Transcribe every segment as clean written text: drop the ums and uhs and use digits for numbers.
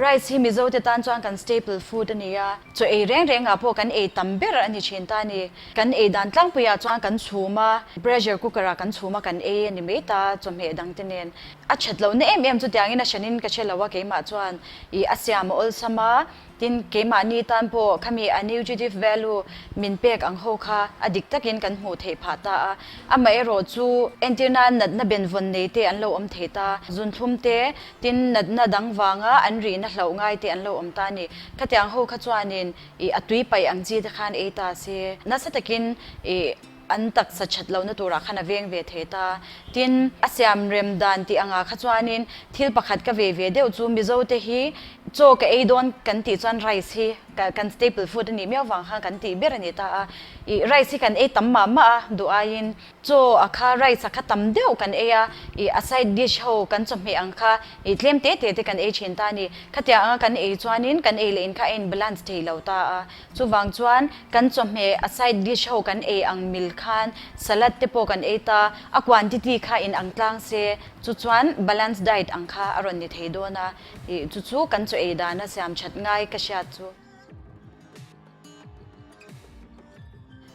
Rice hi Mizo te tan chuan kan staple food a ni a, chaw ei reng reng ah pawh kan ei tam ber a ni thin ta a ni. Kan ei dan tlangpui ah chuan kan chhum a, pressure cooker ah kan chhum a kan ei a ni mai ta chawhmeh dang te nen. A that lohna em em chutiangin a hranin ka hre lo a keimah chuan ih a siam a awlsam a, Tin, keimahni tan pawh khami a nutritive value min pek ang ho kha a dik takin kan hmuh theih phah ta a. Amaherawh chu entir nan natna benvawn nei te an lo awm thei ta, zunthlum te, tin natna dang vanga an rihna hlauh ngai te an lo awm ta a ni. Khatiang ho kha chuanin ih a tui paih ang chi te khan ei ta se, nasa takin ih an taksa that lohna turah khan a veng ve thei ta. Tin, a siam rem dan tih angah kha chuanin thil pakhat ka vei ve deuh chu Mizo te hi chaw ka ei dawn kan tih chuan rice hi kan staple food a nih miau vang khan kan tih ber a ni ta a. Ih rice hi kan ei tam mah mah a duh aiin chaw a kha rice a kha tam deuh kan ei a, ih a side dish ho kan chawhmeh ang kha ih tlem te te te kan ei thin ta a ni. Khatiang anga kan ei chuanin kan ei leh in kha a in balance thei lo ta a. Chuvang chuan kan chawhmeh a side dish ho kan ei ang mil khan salad te pawh kan ei ta, a quantity kha in ang tlang se, chu chuan balance diet ang kha a rawn ni thei dawn a, ih chu chu kan chaw ei dana siam that ngai ka hriat chu.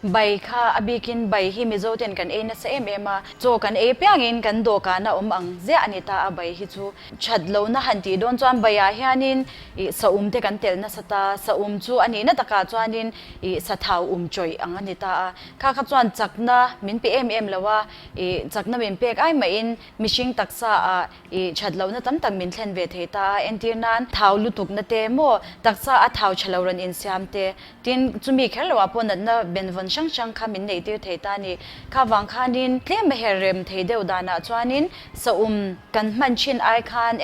Bai kha a bikin bai hi Mizo ten kan ei nasa em em a, chaw kan ei piangin kan dawhkana awm ang ziah a ni ta a bai hi chu. That lohna han tih dawn chuan baiah hianin ih saum te kan telh nasa ta, saum chu a nihna takah chuanin ih sathau um chawih ang a ni ta a, kha kha chuan chakna min pe em em lo a, ih chakna min pek ai mahin mihring taksa ah ih that lohna tam tak min thlen ve thei ta a, entir nan thau lutukna te maw taksa a thau tha lo rawn insiam te Tin, chumi kher loah pawh natna benvawn hrang hrang kha min neihtir thei ta a ni. Kha vang khanin tlem a her rem thei deuh danah chuanin saum kan hman thin ai khan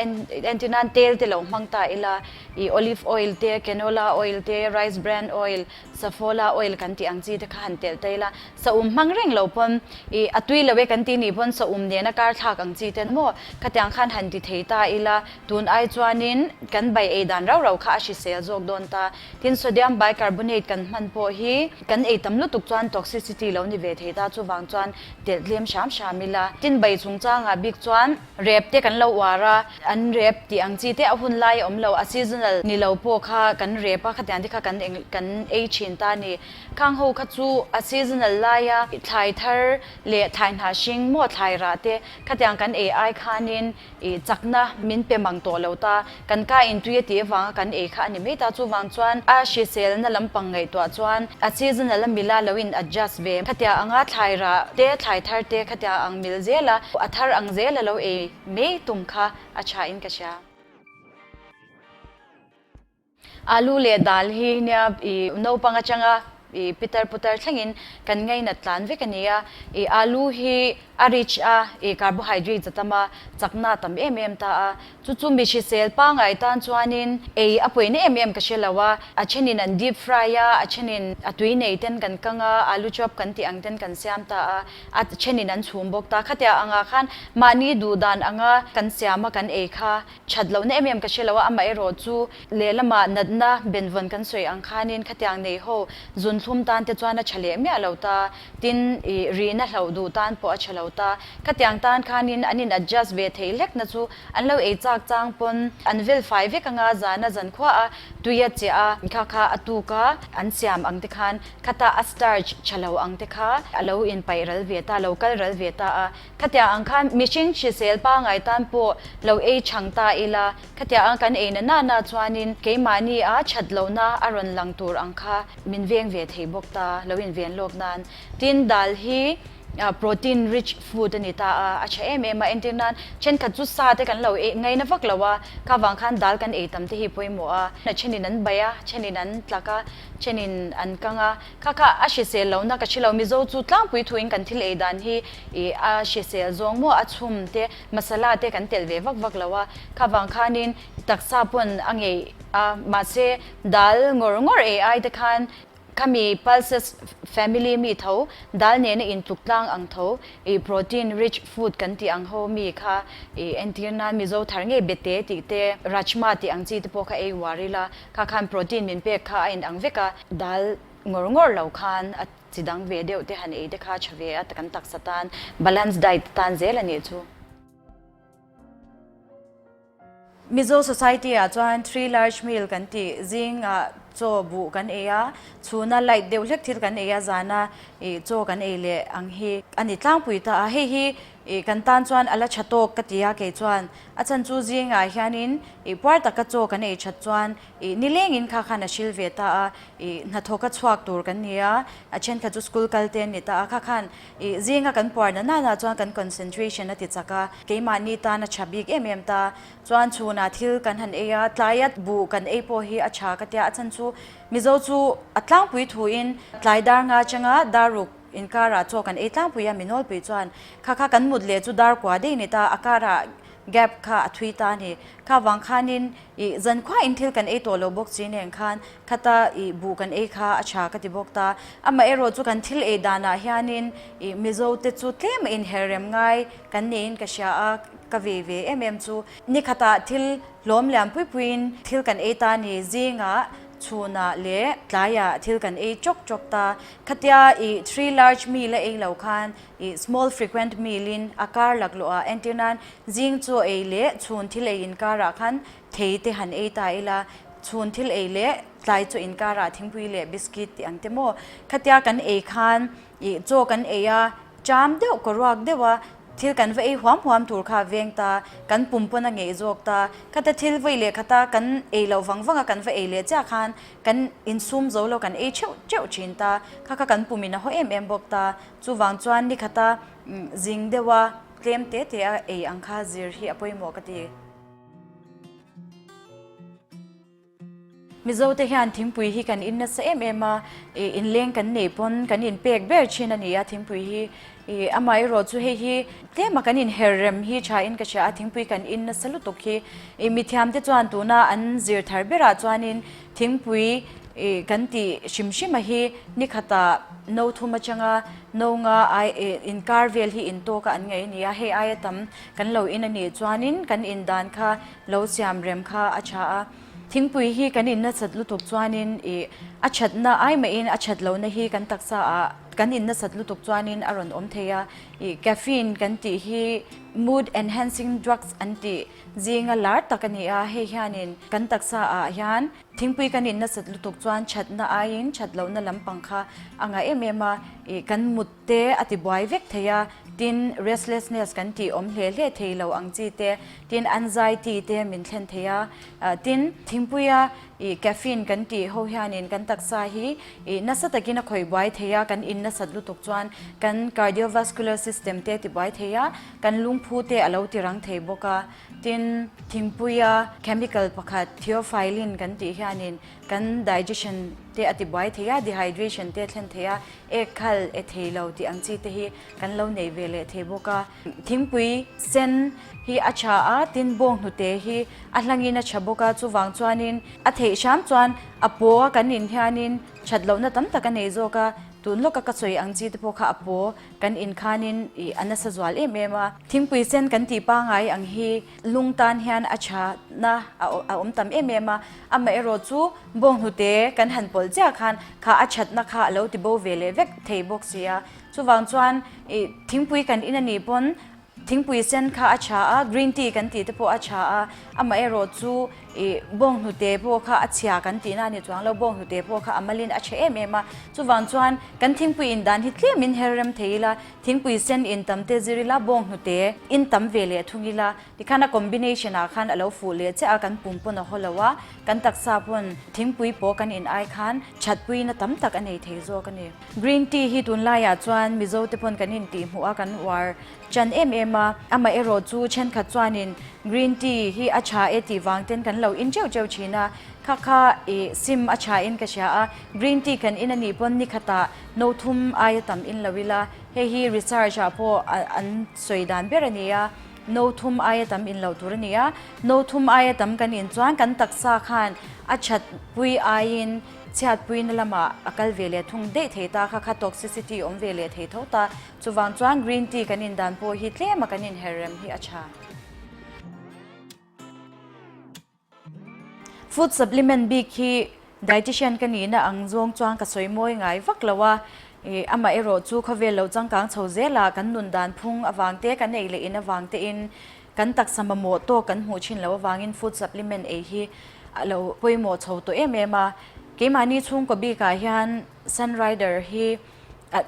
entir nan tel te lo hmang ta ila, ih olive oil te, canola oil te, rice bran oil, safola oil kan tih ang chi te kha han telh ta ila, saum hmang reng lo pawn ih a tui lo e kan tih nih pawn saum nena kar thlak ang chi te maw khatiang khan han ti thei ta ila, tun ai chuanin kan bai ei dan rau rau kha a hrisel zawk dawn ta. Tin, sodium bicarbonate kan hman pawh hi kan ei tam lutuk chuan toxicity lo ni ve thei ta, chuvang chuan telh tlem hram hram ila. Tin, bai chungchangah bik chuan rep te kan lo uar a, an rep tih ang chi te a hun lai a awm lo, a seasonal ni lo pawh kha kan rep a, khatiang te kha kan eng kan ei thin ta a ni. Khang ho kha chu a seasonal laia thlai thar leh thlai hnah hring maw thlai rah te khatiang kan ei ai khanin I chakna min pe mang tawh lo ta, kan ka in tui a tih avanga kan ei kha a ni mai ta, chuvang chuan a hriselna lampang ngaihtuah chuan a seasonal a mila lo in adjust ve khatia anga thlai rah te thlai thar te khatia ang mil zel a, a thar ang zel a lo ei mai tum kha a tha in ka hria. Alu leh dal hi nia i naupang atanga i pitar putar thlengin kan ngainat tlan vek a ni a. I alu hi a rich a, i carbohydrates a tam a, chakna a tam em em ta a. Chu chu mi hrisel pangai tan chuanin ei a pawina em em ka hre lo a. A thenin an deep fry a, a thenin a tui nei ten kan kang a, alu chop kan tih ang ten kan siam ta a, a thenin an chhum bawk ta. Khatia angah khan mahni duh dan anga kan siam a kan ei kha That lohna em em ka hre lo a, amaherawh chu lehlamah natna benvawn kan sawi ang khanin khatiang nei ho zunthlum tan te chuan a tha leh miah lo ta, tin ih rihna hlauh duh tan pawh a tha lo ta. Khatiang tan khanin an in adjust ve theih hlekna chu an lo ei chak chang pawn an vel fai vek anga zana zankhua a tui a chiah a, kha kha a tuk a an siam ang te khan khata a starch tha lo ang te kha a lo in paih ral ve ta, lo kal ral ve ta a. Khatiang ang khan mihring hrisel pangai tan pawh lo ei chhang ta ila, khatiang ang kan ei na na na chuanin keimahni a that lohna a rawn lang tur ang kha min veng ve thei bawk ta, lo inven lawk nan. Tin, dal hi protein rich food a ni ta a, a tha em em a, entir nan thenkhat chu sa te kan lo ei ngaina vak lo a, kha vang khan dal kan ei tam te hi pawimawh a, thenin an bai a, thenin an tlak a, thenin an kang a, Kha kha a hrisel lohna ka hre lo, Mizo chu tlangpui thuin kan thil ei dan hi ih a hrisel zawng maw a chhum te masala te kan telh ve vak vak lo a, kha vang khanin taksa pawn a ngeih a, mahse dal ngawr ngawr ei ai te khan khami pulses family mi tho dal nena intluk tlang ang tho ih protein rich food kan tih ang ho mi kha ih entir nan Mizo thar ngei bete tih te rajma tih ang chi te pawh kha ei uar ila Kha khan protein min pek kha a in ang vek a, dal ngawr ngawr lo khan a chi dang ve deuh te han ei te kha tha ve a kan taksa tan balance diet tan zel a nih chu. Mizo society ah chuan three large meal kan tih zingah chaw buh kan ei a, chhuna light deuh hlek thil kan ei a, zana ih chaw kan ei leh ang hi a ni tlangpui ta a, hei hi ih kan tan chuan a la tha tawk ka ti a kei chuan a chhan chu zingah hianin ih puar taka chaw kan ei that chuan ih nilengin kha khan a hril ve ta a, ih hnathawka chhuak tur kan ni a, a thenkhat chu school kal te an ni ta a, kha khan ih zinga kan puar na nana chuan kan concentration a ti chak a, keimahni tan a tha bik em em ta. Chuan chhunah thil kan han ei a, tlaia buh kan ei pawh hi a tha ka tia, a chhan chu Mizo chu a tlangpui thuin tlai dar nga atanga dar ruk inkarah chaw kan ei tlangpui a, mi nawlpui chuan kha kha kan mut leh chu dar kua daih ni ta, a karah gap kha a thui ta a ni. Kha vang khanin ih zankhuain thil kan ei tawh lo bawk chi nen khan khata ih buh kan ei kha a tha ka ti bawk ta. Amaherawh chu kan thil ei danah hianin ih Mizo te chu tlem a inherrem ngai kan neiin ka hria a, ka vei ve em em chu ni khatah thil hlawm lian pui puiin thil kan ei ta ni zingah chhunah leh tlaiah thil kan ei chawk chawk ta. Khatia ih three large meal a ei lo khan ih small frequent meal in a kar laklawh ah entir nan zing chaw ei leh chhun thil ei inkarah khan thei te han ei ta ila chhun thil ei leh tlai chaw inkarah thingpui leh biscuit tih ang te maw khatia kan ei khan ih chaw kan ei a Ṭam deuh ka ruak deuh a, thil kan va ei huam huam tur kha a veng ta, kan pum pawn a ngeih zawk ta. Khata thil vawi leh khata kan ei loh vang vang a kan va ei leh chiah khan kan insum zo lo kan ei theuh theuh thin ta, kha kha kan pum in a haw em em bawk ta. Chuvang chuan ni khata zing deuh a tlem te te a ei ang kha zir hi a pawimawh ka ti. Mizo te hian thingpui hi kan in nasa em em a, ih inleng kan neih pawn kan inpek ber thin a ni a thingpui hi, ih amaherawh chu hei hi tlema kan inher rem hi tha in ka hria a thingpui kan in nasa lutuk hi, ih mithiam te chuan tuna an zir thar berah chuanin thingpui ih kan tih hrim hrim a hi ni khatah no thum atanga no nga ai ih inkar vel hi intawk a an ngaih a ni a, hei aia tam kan lo in a nih chuanin kan indan kha lo siam rem kha a tha a, thingpui hi kan in nasat lutuk chuanin ih a thatna ai mahin a that lohna hi kan taksa ah kan in nasat lutuk chuanin a rawn awm thei a, ih caffeine kan tih hi mood enhancing drugs an tih zinga lar tak a ni a, hei hianin kan taksa ah hian thingpui kan in nasat lutuk chuan thatna aiin that lohna lampang kha a ngah em em a, ih kan mut te a ti buai vek thei a, tin restlessness kan tih awm hle hle thei lo ang chi te, tin anxiety te min thlen thei a, tin thingpuia ih caffeine kan tih ho hianin kan taksa hi ih nasa takin a khawih buai thei a, kan in nasat lutuk chuan kan cardiovascular system te a ti buai thei a, kan lungphu te a lo ti rang thei bawk a, tin thingpuia chemical pakhat theophylline kan tih hianin kan digestion te a ti buai thei a, dehydration te a thlen thei a. Ek khal e thei lo tih ang chi te hi kan lo nei ve leh thei bawk a. Thingpui sen hi a tha a, tin bawng hnute hi a hlangin a tha bawk a, chuvang chuanin a theih hram chuan a paw a kan in hianin that lohna tam tak a nei zawk a, tun lawka ka sawi ang chi te pawh kha a paw kan in khanin ih a nasa zual em em a. Thingpui sen kan tih pangai ang hi lung tan hian a tha na a awm tam em em a, amaherawh chu bawng hnute kan han pawlh chiah khan kha a thatna kha a lo ti bo ve leh vek thei bawk si a, chuvang chuan ih thingpui kan in a nih pawn thingpui sen kha a tha a, green tea kan tih te pawh a tha a, amaherawh chu ih bawng hnute pawh kha a chhia kan tihna a ni chuang lo, bawng hnute pawh kha a malin a tha em em a, chuvang chuan kan thingpui in dan hi tlem in her rem thei ila Thingpui sen in tam te zir ila, bawng hnute in tam ve leh thung ila, tikhan a combination ah khan a lo fuh leh chiah a, kan pum pawn a haw lo a, kan taksa pawn thingpui pawh kan in ai khan thatpuina tam tak a nei thei zawk a ni. Green tea hi tunlaiah chuan Mizo te pawn kan in tih hmuh a, kan uar chan em em a, amaherawh chu thenkhat chuanin green tea hi a tha e tih vang ten kan lo in teuh teuh thin a, kha kha ih sim a tha in ka hria a, green tea kan in a nih pawn ni khatah No thum aia tam in lo ila, hei hi research ah pawh an sawi dan ber a ni a, no thum aia tam in loh tur a ni a, no thum aia tam kan in chuan kan taksa khan a that pui aiin chhiat puina lamah a kal ve leh thung daih thei ta, kha kha toxicity awm ve leh thei tho ta, chuvang chuan green tea kan in dan pawh hi tlema kan inher rem hi a tha. Food supplement bik hi dietitian ka nihna ang zawng chuan ka sawi mawi ngai vak lo a, ih amaherawh chu khawvel lo changkang chho zela kan nun dan phung avang te kan ei leh in avang te in. Kan taksa mamawh tawk kan hmuh thin loh avangin food supplement ei hi a lo pawimawh chho tawh em em a. Keimahni chhungkaw bikah hian Sunrider hi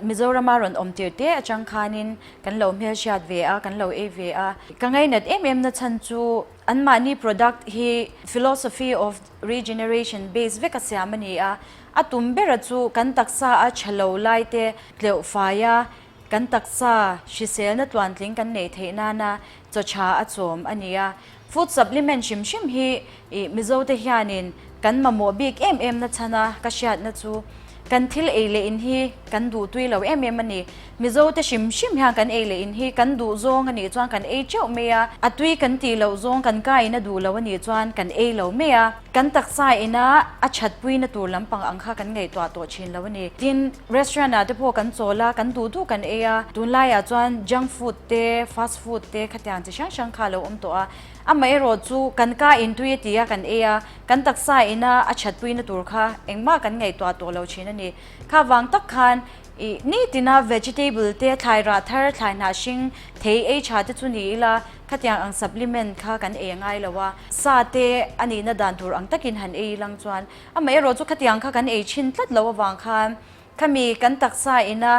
Mizorama rawn awm tir te atang khanin kan lo hmelhriat ve a, kan lo ei ve a. Ka ngainat em em na chhan chu anmahni product hi philosophy of regeneration base vek a siam a ni a. A tum bera chu kan taksa a tha lo lai te tleuh fai a, Kan taksa hriselna tluantling kan neih theih nana chaw tha a chawm a ni a. Food supplement hrim hrim hi ih Mizote hianin kan mamawh bik em em na chhan a ka hriatna chu kan thil ei leh in hi kan duh tui lo em em a ni. Mizote hrim hrim hian kan ei leh in hi kan duh zawng a nih chuan kan ei teuh mai a, a tui kan tih loh zawng kan ka in a duh lo a nih chuan kan ei lo mai a. Kan taksa ina a thatpuina tur lampang ang kha kan ngaihtuah tawh thin lo a ni. Tin, restaurant ah te pawh kan chawl a, kan duh duh kan ei a, tunlaiah chuan junk food te, fast food te khatiang chi hrang hrang kha a lo awm tawh a. Amaherawh chu kan ka intui a ti a kan ei a, kan taksa ina a thatpuina tur kha engmah kan ngaihtuah tawh lo thin a ni. Kha vang tak khan ih nitina vegetable te, thlai rah thar, thlai hnah hring, thei ei tha te chu ni ila khatiang ang supplement kha kan ei a ngai lo a, sa te a nihna dan tur ang takin han ei ilang chuan Amaherawh chu khatiang kha kan ei thin tlat lo avang khan khami kan taksa ina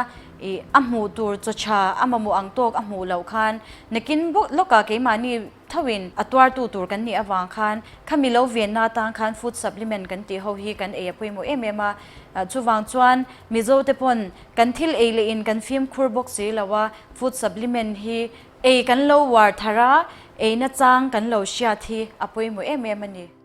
ih a hmuh tur chaw tha a mamawh ang tawk a hmuh loh khan nakin bawk lawkah keimahni thoin a tuartu tur kan nih avang khan khami lo venna atan khan food supplement kan tih ho hi kan ei a pawimawh em em a. Chuvang chuan Mizo te pawn kan thil ei leh in kan fimkhur bawk si lo a, food supplement hi ei kan lo uar thar a, ei nachang kan lo hriat hi a pawimawh em em a ni.